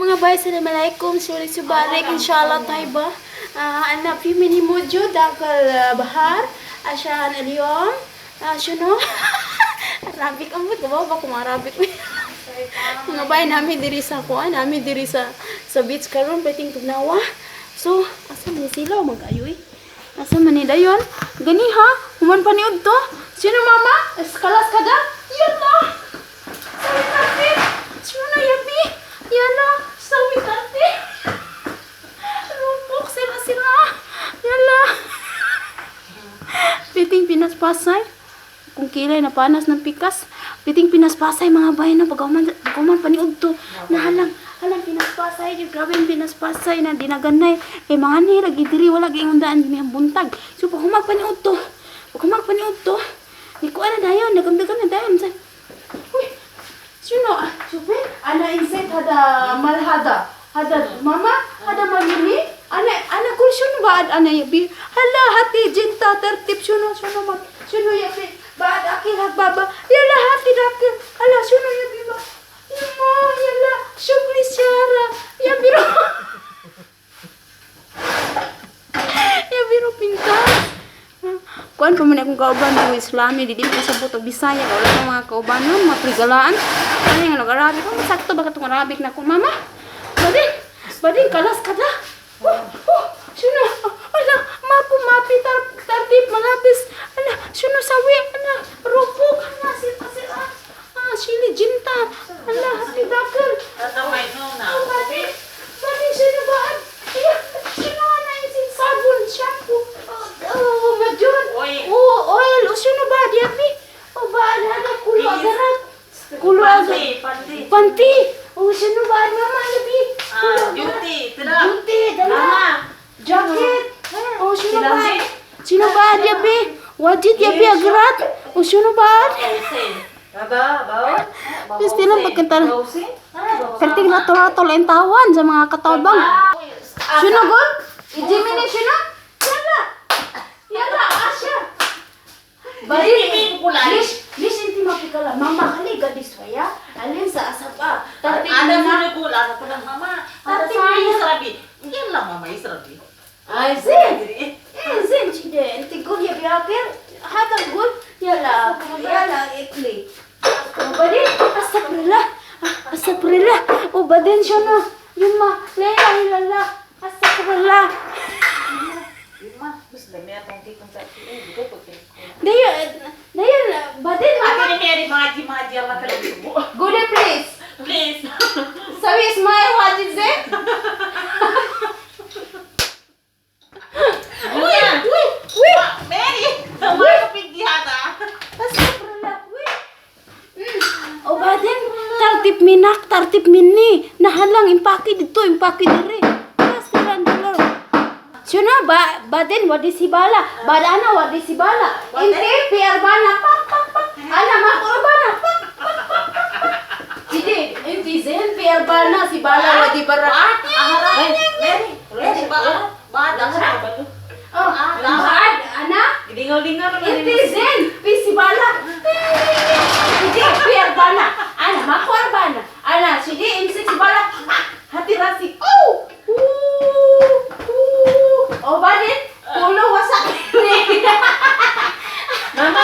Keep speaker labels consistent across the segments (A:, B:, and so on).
A: Mga bay, assalamualaikum. Suri subarik, inshallah طيبة. أنا في مني موجود داخل بحر عشان اليوم شنو Arabic ang ba't ba kung Arabic? Mga bay, nami diri sa kuan, nami diri sa beach karon perting tugnawa. So, asa man sila mag-ayo eh? Asa man ni dayon? Gani ha? Human pa ni to? Sino mama? Eskalas kada? Yalla! Sawi tartib! Sino na yabi? Yalla! Sawi tartib! Rupok sila sila! Yalla! Piting Pinas Pasay. Kung kilay na panas ng pikas. Piting Pinas Pasay mga bayan na pagauman pa ni Udto. Nahalang halang Pinas Pasay. Grabe ang Pinas Pasay na dinaganay. Kay mga ni lagi diri wala gi daan gini ang buntag. So pag humag pa ni Udto. Pag humag pa ni Udto. Ni ko ana dayon, nagamdagam na dayon. Sa Uy, شنو شوفي انا نسيت هذا مال هذا هذا ماما هذا مال مني انا انا كل شنو بعد انا يبي هلا هاتي جنتا ترتيب شنو شنو ما شنو يبي بعد اكل حق بابا يلا هاتي داكل هلا شنو يبي ما يما يلا شوف لي سيارة يا بيرو ya biro pintas. Kuan pa man akong kauban ng Islami, di din ko sabot og Bisaya, wala pa mga kaubanon, mga prigalaan. Ano yung nag-Arabic? Oh, sakto ba katong Arabic na ko, mama? Badin, badin, kalas ka da. Oh, oh, sino? Ala, mapo, mapi, tar, tartib, malabis. Ala, sino sawi? Ala, rupok. Ala, sila, sila. Ah, sili, jinta. Ala, hati dakal. Oh, badin, badin, sino ba? Iya, sino na yung sabon, shampoo? Oh, majon.
B: Oil.
A: Oh, oil. O sino ba? Diapi? O ba? Hada kulo agarat. Kulo agarat.
B: Panty, panty.
A: Panty. O sino ba? Mama, yabi.
B: Ah, duty, tira.
A: Duty, dala.
B: Mama.
A: Jacket. O sino ba?
B: Silambi.
A: Sino ba? Diapi? Wajid yabi agarat. O sino ba?
B: Baba, baba.
A: Pwede lang pagkanta. Perting latol-latol ang tawan sa mga katabang. Sino gol? Ijimi ni sino? Yala. Yala, Asya.
B: Bali, kulay.
A: Lish, lish inti mapikala. Mama kali gadis waya. Alin sa asapa. Tartik
B: Ada
A: na.
B: muna kula sa pala mama.
A: Tartik
B: Tartik
A: na.
B: israbi. Yalla mama israbi.
A: Ay, zin. Eh, zin chide. Inti gul ya biakir. Hada gul. Yala. Yala, ikli. Ubadin. Astagfirullah. Ah, astagfirullah. Ubadin siya na. Yuma. La ilaha illallah. Astagfirullah.
B: Ma, gusto na meron tong tikong sa
A: Dayon, dayon, badin mama.
B: Ate ni Mary maji maji Allah kala
A: Good please.
B: Please.
A: Sabi Ismail wajid ze.
B: Uy,
A: Uy, uy.
B: Mary, wala pigihata.
A: Astagfirullah. Uy. O badin, tartip minak, tartip minni. Nahalang impake dito, impake dire. Restaurant dalo. Sino ba badin wadi sibala, badana wadi sibala. Inti piar bana pak pak pak. Ana ma bana pak pak pak pak. Jadi inti zen piar bana sibala wadi bara.
B: Mary, Mary, ba, ba, ba,
A: Oh, baad ana
B: Gidingaw-dingaw naman.
A: Inti zen pisibala. Jadi piar bana. Ana makuar bana. Ana sidi insi sibala. Hati rasi. Oh. Oh, badin. Kulo wasak ni.
B: Mama,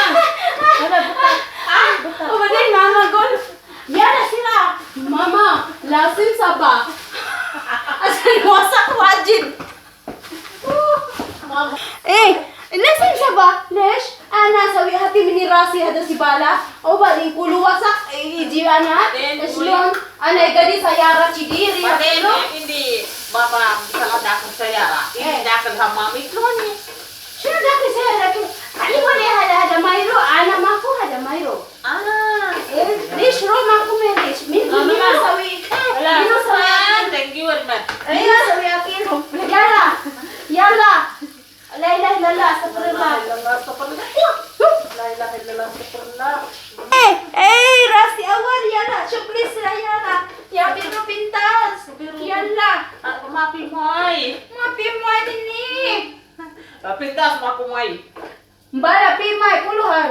B: mama buka.
A: Ah, oh, badin mama gol. Yala sila. Mama, lasin saba. Asan wasak wajid. Eh, لازم سبا ليش؟ انا اسوي هاتي مني راسي هذا سبالة وبعدين كل وسق يجي انا شلون؟ انا قدي سيارة كبيرة.
B: Baden, hindi baba sa dakal sayara. Hindi
A: Eh.
B: dakal hamami kloni.
A: شنو داخل سيارة؟ علي ولا هذا هذا مايرو انا ماكو هذا مايرو.
B: Ah.
A: إيه، ليش رو ماكو ليش؟ مين مين اسوي؟ مين اسوي؟
B: Thank you very much.
A: مين اسوي اكل؟ يلا يلا لا اله الا الله استغفر الله.
B: La ilaha illallah, astagfirullah.
A: Eh, eh, rasi awal yala. Syukri sila yala. Ya biru pintas. Yala.
B: Ah, mapi moy.
A: Mapi mo ni.
B: Pintas mapu moy.
A: Mbala pi mai puluhan.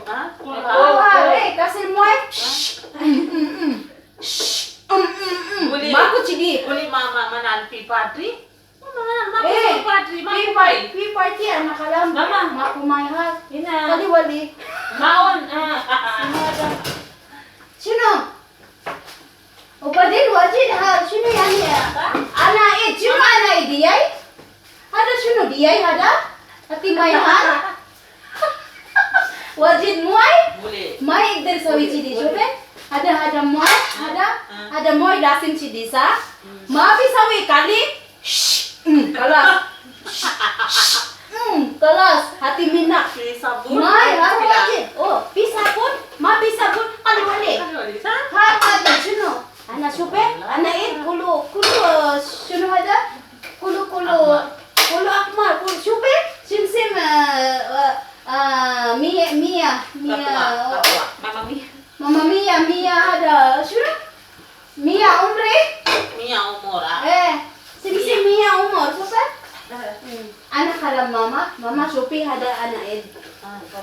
B: Ah,
A: Puluhan. Eh, kasi mo. Shh. Shh.
B: Boleh.
A: Maku cidi di.
B: Uli mama manal pi patri. Mama
A: Eh,
B: mama patri
A: Pi
B: mama pai.
A: pi party anak kalam.
B: Mama.
A: Makumay ha.
B: Ina.
A: Kaliwali.
B: Maon ah.
A: شنو؟ وبعدين واجد شنو يعني انا ايد شنو انا ايدي هذا شنو دياي هذا؟ هاتي ماي هات واجد موي
B: Boleh.
A: ما يقدر يسوي كذي شوفي هذا هذا موي هذا هذا موي لازم كذي صح؟ ما بيسوي كالي خلاص خلاص هاتي منك
B: Pi sabun.
A: ماي هذا واجد اوه في صابون ما في صابون قالوا لي
B: Kaliwali sa?
A: هذا شنو؟ أنا شوفي أنا إيه كله كله شنو هذا؟ كله كله كله أقمار كله شوفي سمسم مية مية مية
B: Takwa. Mama Mia.
A: ماما مية مية هذا شنو؟ مية عمري؟
B: Mia umur ah.
A: إيه سمسم مية عمر شوفي أنا كلام ماما ماما شوفي هذا أنا إيه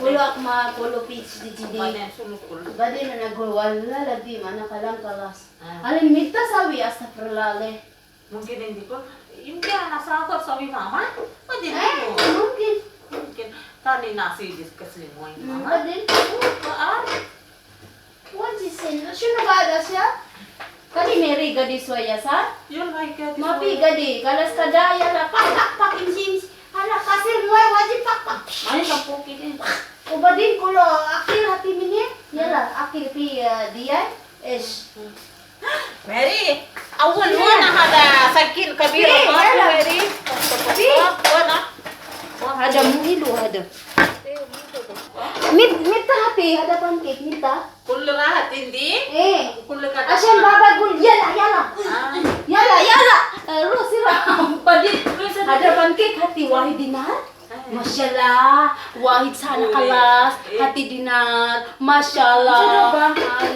A: كله أقمار كله بيتش دي دي
B: Badan sulukul.
A: بعدين أنا أقول والله لديم أنا كلام خلاص
B: Ah.
A: أنا متى سوي أستغفر الله عليه
B: Mungkin hindi ko. Hindi anak sa sabi mama. Pwede
A: إيه
B: mo.
A: ممكن
B: Mungkin tani nasi discuss mo yung mama.
A: بعدين
B: Ah,
A: What is it? شنو بعد أشياء؟ كلي ميري غدي شوية صح؟
B: yun like it.
A: ما في غدي خلاص كذا يلا باك باك باك امشي امشي هلا كسر موي واجب باك باك
B: Ay, lampukin eh.
A: وبعدين كله أكل هاتي مني يلا أكل في دياي إيش؟
B: Mary, awal wana hada sakin kabira
A: Pi,
B: pa
A: yala.
B: Mary.
A: Pi.
B: Wana.
A: هذا مو حلو هذا مت متى هاتي هذا بانكيك متى؟
B: Kullu rahat hindi.
A: ايه
B: Kullu ka.
A: عشان بابا يقول يلا يلا
B: Ah.
A: يلا يلا روح سرعة بعدين هذا بانكيك هاتي واحد دينار ما شاء الله واحد سنة خلاص هاتي دينار ما شاء الله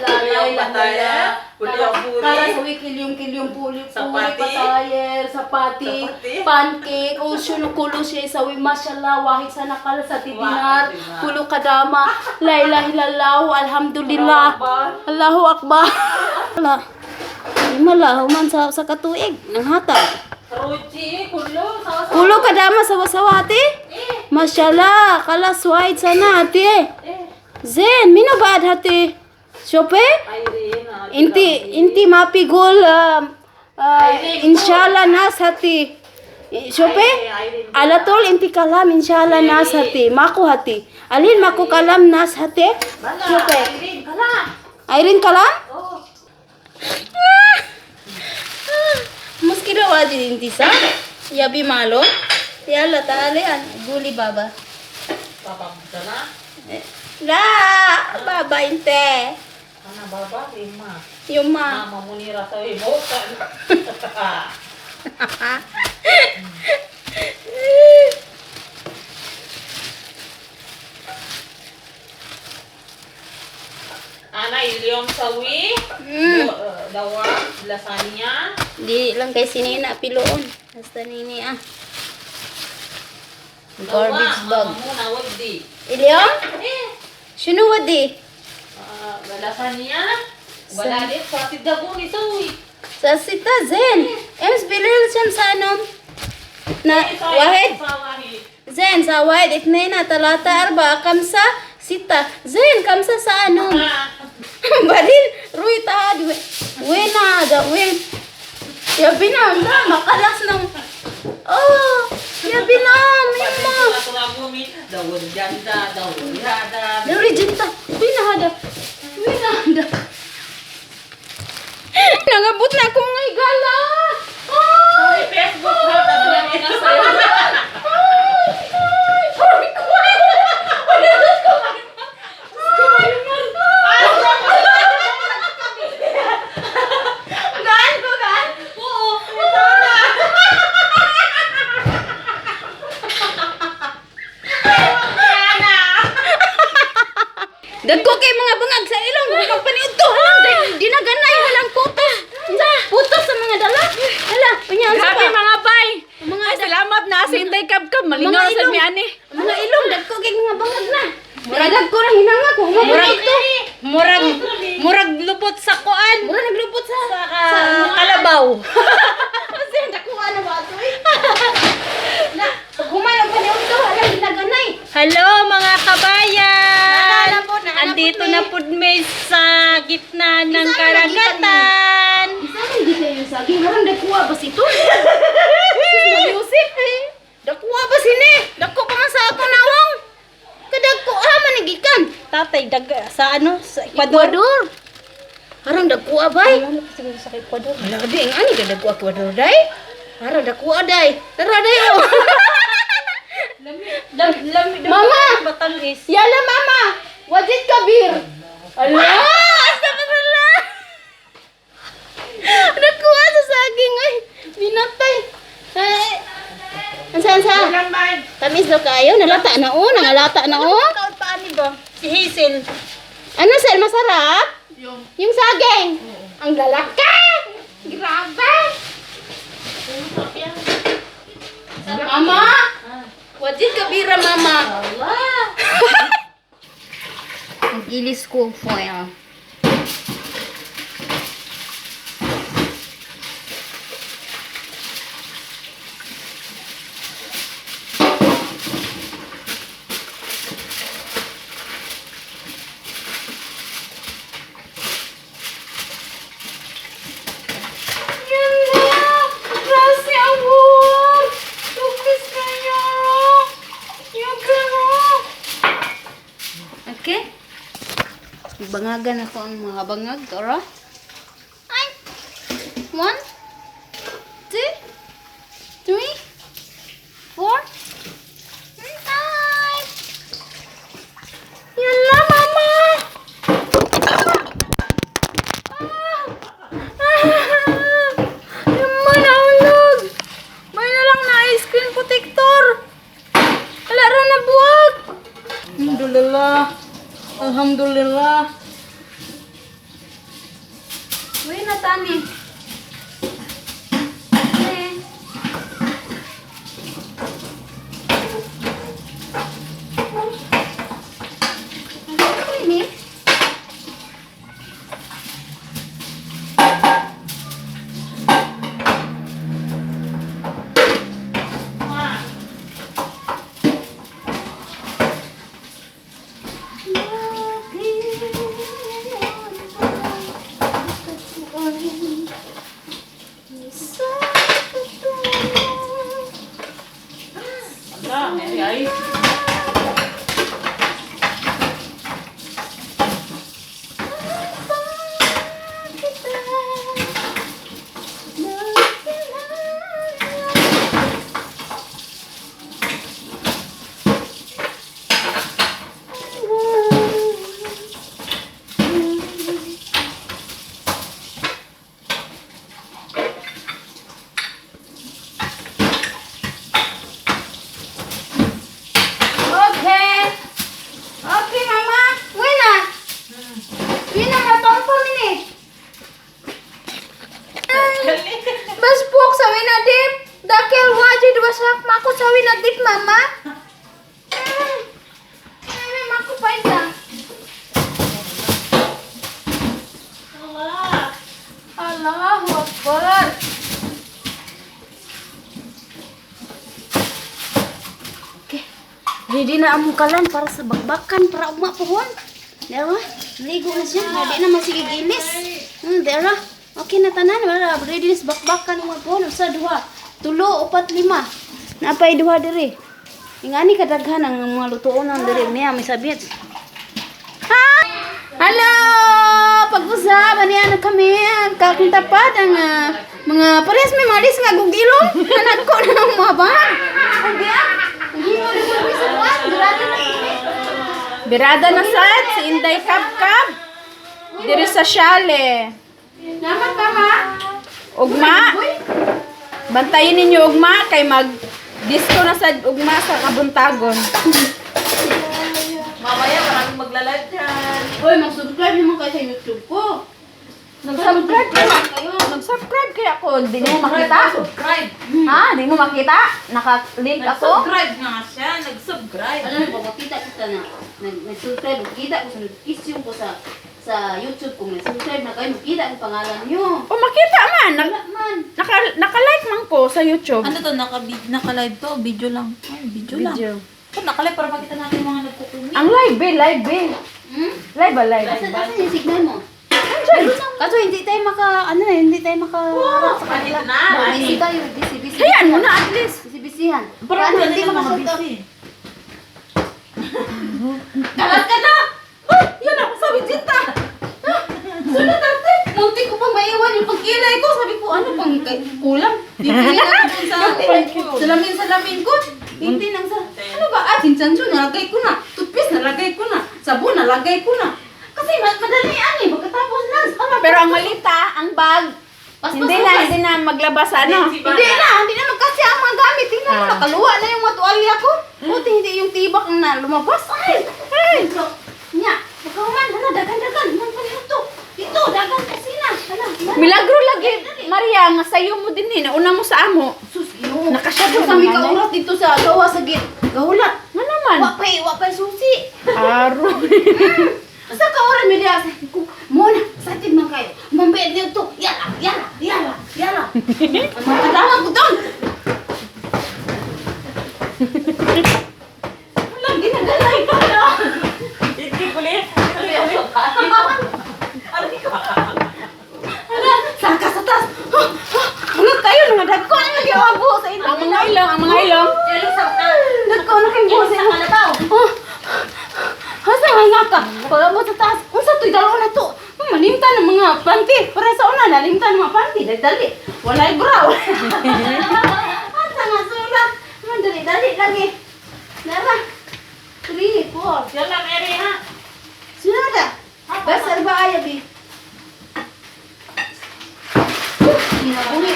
A: لا لا لا لا Kala sawi kilyong kilyong puli puli
B: Sapati.
A: patayer sapati
B: Sapati.
A: pancake o shuno kulo siya sawi mashallah wahid sana kala sa dinar
B: Wahid dinar.
A: kulo kadama la ilaha illallah alhamdulillah
B: Akbar.
A: Allahu akbar. Wala. Mala human sa katuig nang hatag.
B: Ruji, kullu sawa sawa.
A: Kulo kadama sawa-sawa ate.
B: Eh,
A: Mashallah, kalas wahid sana ate.
B: eh.
A: Zen, mino baad hati? Shope?
B: Irene, ah,
A: Inti inti mapigol inshallah nas hati. Shope?
B: Irene.
A: Alatol inti kalam inshallah nas hati. Mako hati. Alin mako kalam nas hati?
B: Bala,
A: Shope.
B: Irene, kala.
A: Irene kalam?
B: Oh.
A: Muskila wajid inti sa? Yabi malo? Yalla taali an guli baba.
B: Baba mo na.
A: La, baba inte.
B: Ana baba, lima.
A: Yuma.
B: Mama Munira sa ibotan. Ana ilyong sawi. Dawa lasagna.
A: Di lang kay sinina piloon. Basta nini ah.
B: Dawa,
A: Garbage bag.
B: Mama Muna wadi.
A: Ilyong?
B: Eh,
A: Sino wadi?
B: Lasagna. Wala din sa tidaguni sawi.
A: Sa sita zen. Ems bilil siyam sa anom. Na wahid.
B: Sa wahid.
A: Zen sa wahid itnina talata arba kamsa sita. Zen kamsa sa anom.
B: Ah,
A: Balin ruy tahad we. Wena da wen. Ya binam da makalas ng Oh, ya binam yumma.
B: Turagumi, dawon janda, dawon hada.
A: Dari jinta, winahada. Winahada. Nangabot na ako mga higala. Ay!
B: Ay, Facebook ha,
A: Ay! Ay! Ay! Gaan ko, gaan?
B: Oo.
A: Dagko kay mga bangag sa ilong, pagpaniud to, halang, di na ganay, halang putos. Putos sa mga dala. Hala, unya unsa
C: Grabe
A: pa?
C: mga bay.
A: Mga
C: Ay, salamat na sa Inday Kabkab. Malingaw
A: Mga
C: sa
A: ilong.
C: mi ani.
A: Mga ilong, dagko kay mga bangag na. Murag ko ra hinanga ko, humabot
C: Murag
A: to.
C: Murag murag lupot sa kuan.
A: Mura naglupot sa
C: Sa kalabaw. Nandito na pud may sa gitna ng karagatan.
A: Isa man di kayo yung saging. Harang dakuha ba si ito? Yusip eh. Dakuha ba sini? Dako pa man sa ako nawong. Kadagko ha man gikan.
C: Tatay, dag, sa ano? Sa Ecuador.
A: Ecuador. Harang dakuha bay.
C: Ano siguro sa Ecuador?
A: Wala di ang ani ka dakuha Ecuador day. Harang dakuha day. Tara day oh.
C: Lam, lam,
A: Mama!
C: Matamis.
A: Yala mama. Wajid kabir. Ala, astagfirullah. Nakuha sa saging ay. Binatay. Ay. Ansa ansa? Tamis daw kayo, nalata na oh, nangalata na oh.
C: Kaon pa ani ba? Si Hazel.
A: Ano sir, masarap? Yung saging. Ang lalaki. Grabe. Mama! Wajid kabira, mama.
B: Allah.
A: Mag-ilis ko foil. Yan na! Klase award! Lupis kayo! Yung gano! Okay. Bangagan ako ang mga bangag, Dora. Ay! 1, 2, 3, 4, 5. Yan na, mama! Ah! Ah! Yun nahulog! May na lang na ice cream protector! Wala ra na buwag!
C: Alhamdulillah. Alhamdulillah.
A: Uy, natani. Eh. Ano ini?
B: Ala, ay ay.
A: Okay. Okay, mama. Wena. Wena, matong pa minute. Bas buok sa wena dip. Dakil wajid wasak mako sa wena dip, mama. Ay, mako pa ita.
B: Allah.
A: Allahu Akbar. Okay. Ready na among kalan para sa bakbakan para ugma pohon. Dara, ligo na siya. Ready na masigigilis. Dara. Okay na tanan, wala ready na sa bakbakan ugma pohon. Usa duha, tulo, upat, lima. Napay duha diri. Ingani kadaghan ang mga lutuonan diri niya may sabit. Hello! Pag-usap, ani ano kami, ang kakong tapat, ang mga parehas may malis nga gugilong. Anak ko na ang mga bang. Ang biyak. Ang hingo na po sa buwan. Durado na kami.
C: Birada na sad si Inday Kabkab. Diri sa Shale.
A: Naman pa, ma?
C: Ugma. Bantayin ninyo ugma kay mag disco na sad ugma sa kabuntagon.
B: Mamaya maraming magla-live dyan.
A: Hoy, mag-subscribe naman kayo sa YouTube ko.
C: Nag-subscribe kaya
A: Kayo.
C: Nag-subscribe kaya ako, hindi mo makita.
B: Subscribe.
C: Ha, hindi mo makita? Naka-link ako?
B: Nag-subscribe nga siya. Nag-subscribe.
A: Alam mo, makita kita na nag-subscribe, makita ko sa notification ko sa YouTube kung nag-subscribe na kayo, makita ang pangalan nyo.
C: O makita man.
A: Wala man.
C: Naka-like man ko sa YouTube.
B: Ano to? Naka-live to? Video lang. Ay, video, lang.
C: Video.
B: Ito, naka-live para makita natin yung mga nagkukumin.
C: Ang live eh, live eh. Live ba, live?
A: Asan yung signal mo? Kaso hindi tayo maka, ano eh, hindi tayo maka harap sa kanila.
B: Na,
A: Busy tayo, busy, busy.
C: Hayaan mo na at least.
A: Busy, busyhan.
B: Parang
A: Paano hindi
B: ganito mga
A: makasuot?
B: busy.
C: Kalat ka na! Ay, yun ako sabi Jinta. Sunod ate, muntik ko pang maiwan yung pagkilay ko. Sabi ko, ano pang kulang? Titingin ako dun sa salamin-salamin ko. Hindi nang sa, ano ba? Ah, chinchancho, nalagay ko na. Toothpaste, nalagay ko na. Sabon, nalagay ko na. Kasi madalian eh, pagkatapos lang. Ano,
D: Pero ang malita, ang bag,
A: Paspas,
D: hindi na, hindi na maglabas sa ano.
C: Hindi na magkasya ang mga gamit. Tingnan mo, nakaluwa na yung mga tuwalya ko. Buti hindi yung tibak ang na lumabas. Ay!
A: Ay! Nya, pagkahuman, hala, dagan-dagan. Man pa niyo to. Dito, dagan kasi na. Hala, hala.
D: Milagro lagi, Maria, nga sayo mo din eh. Nauna mo sa amo.
A: Sus, ginoo.
D: Nakasyado
A: Sa mi
D: naman, eh.
A: kaurat dito sa gawa sa gate. Gahulat.
D: Nga naman.
A: Wa pa'y susi.
D: Aro.
A: Sa kauran mi diha sa ko, mo na, sa atin man kayo. Mambet niyo to. Yala, yala, yala, yala. Ang mga kadama ko doon.
C: Walang ginagalay pa na.
B: Hindi ko ulit.
A: Hala, saka sa taas. Ano kayo nga dagko na lagi ang buho sa inyo.
D: Ang mga ilong, ang mga ilong.
A: Dagko na kay buho sa inyo. Oh. Hasa nga nga ka. Pag-abot sa taas, unsa to'y dalawa na to? Malimtan ng mga panty. Para sa una, nalimtan ng mga panty. Dali, dali. Walay bra. Asa nga sulat. Dali, dali lagi. Nara. 3, 4.
B: Yala, Mary ha.
A: Sino na? Basta ba ay abi? Kinabuhi.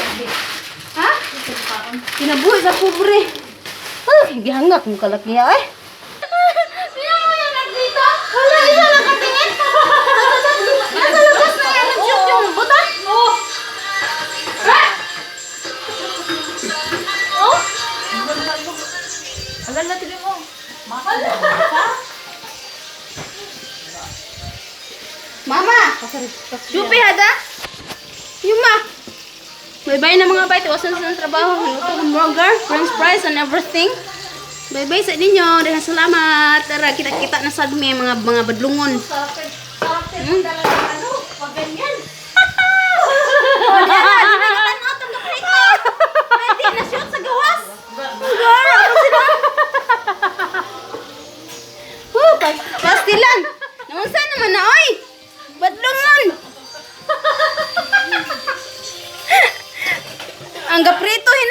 A: Ha? Kinabuhi sa pobre. Ay, gihangak mo kalaki ay. Sino mo yung nagdito? Wala, isa nakatingin. Nasa labas na yan, nag-shoot yung butan. Oh. Oh?
B: Alam na tignan mo.
A: Mama! Chupi hada? Yuma! Bye-bye na mga bay. Tiwasan sa trabaho. Luto ng burger, french fries, and everything. Bye-bye sa inyo. Daghang salamat. Tara, kita-kita na sad mi mga badlungon.
B: Sarap din talaga ano, pag ganyan.
A: Wala na, di na katanaw tong kaprito. Ay, di na shoot sa gawas. Girl, ako sila. Huh, pastilan. Naunsa naman na, oy. Badlungon. Ang gaprito.